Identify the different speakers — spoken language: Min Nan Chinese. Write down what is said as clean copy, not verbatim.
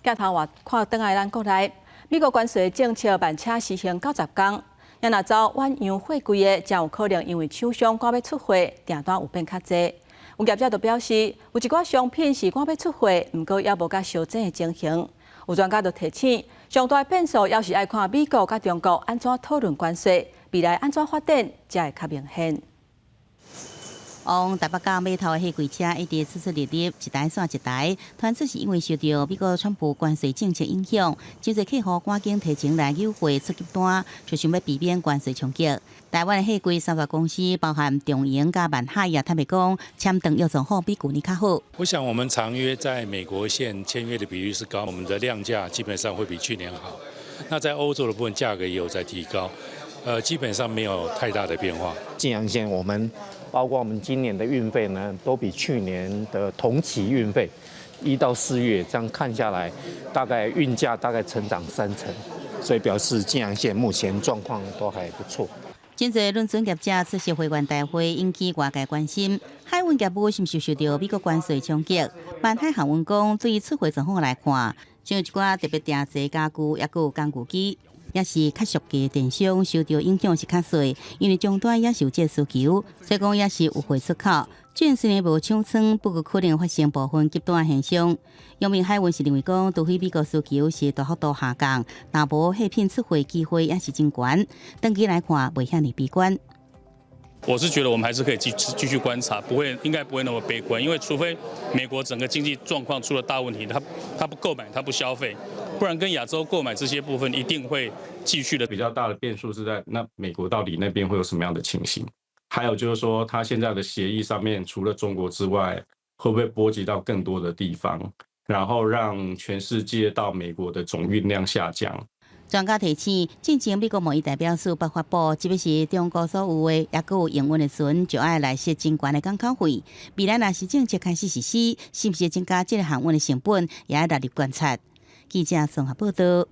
Speaker 1: 鏡頭換看轉來咱國內，美國關稅政策慢車實行90工，若走遠洋貨櫃的，誠有可能因為廠商趕欲出貨，訂單有變較濟。有業者就表示，有一寡商品是趕欲出貨，毋過猶無佮相爭的情形。有專家就提醒，上大變數猶是愛看美國佮中國按怎討論關稅，未來按怎發展，才會較明顯。
Speaker 2: 往台北港碼頭的貨櫃車一直出出入入，一台煞一台。傳出是因為受著美國川普關稅政策影響，真濟客戶趕緊提前來購貨出急單，就想欲避免關稅衝擊。台灣的貨櫃三大公司，包含長榮佮萬海也坦白講，簽訂約狀況比舊年較好。
Speaker 3: 我想我們長約在美國線簽約的比率是高，我們的量價基本上會比去年好。那在歐洲的部分價格也有在提高，基本上沒有太大的變化。
Speaker 4: 近洋線我們包括我們今年的運費呢，都比去年的同期運費1到4月這樣看下來，大概運價大概成長3成，所以表示近洋線目前狀況都還不錯。
Speaker 2: 真濟輪船業者出席會員大會，引起外界關心。海運業務是毋是受著美國關稅衝擊？萬海航運講，對出貨狀況來看，像一寡特別訂製家具，抑閣有工具機，也是較俗價電商受著影響是較細，因為終端也是有這個需求，所以講也是有貨出口。雖然無搶倉，不過可能發生部分急單現象。陽明海運是認為講，除非美國需求是大幅度下降，若無貨品出貨機會也是真懸。長期來看，袂遐爾悲觀。
Speaker 5: 我是覺得我們還是可以繼續觀察，不會應該不會那麼悲觀，因為除非美國整個經濟狀況出了大問題，他不購買，他不消費，不然跟亞洲購買這些部分一定會繼續的。
Speaker 6: 比較大的變數是在那美國到底那邊會有什麼樣的情形？還有就是說，他現在的協議上面除了中國之外，會不會波及到更多的地方，然後讓全世界到美國的總運量下降？
Speaker 2: 專家提醒，進前美國貿易代表處捌發布，這筆是中國所有的，抑閣有營運的船，就愛來設真懸的港口費。未來若是政策開始實施，是毋是增加這個航運的成本，也愛納入觀察。記者綜合報道。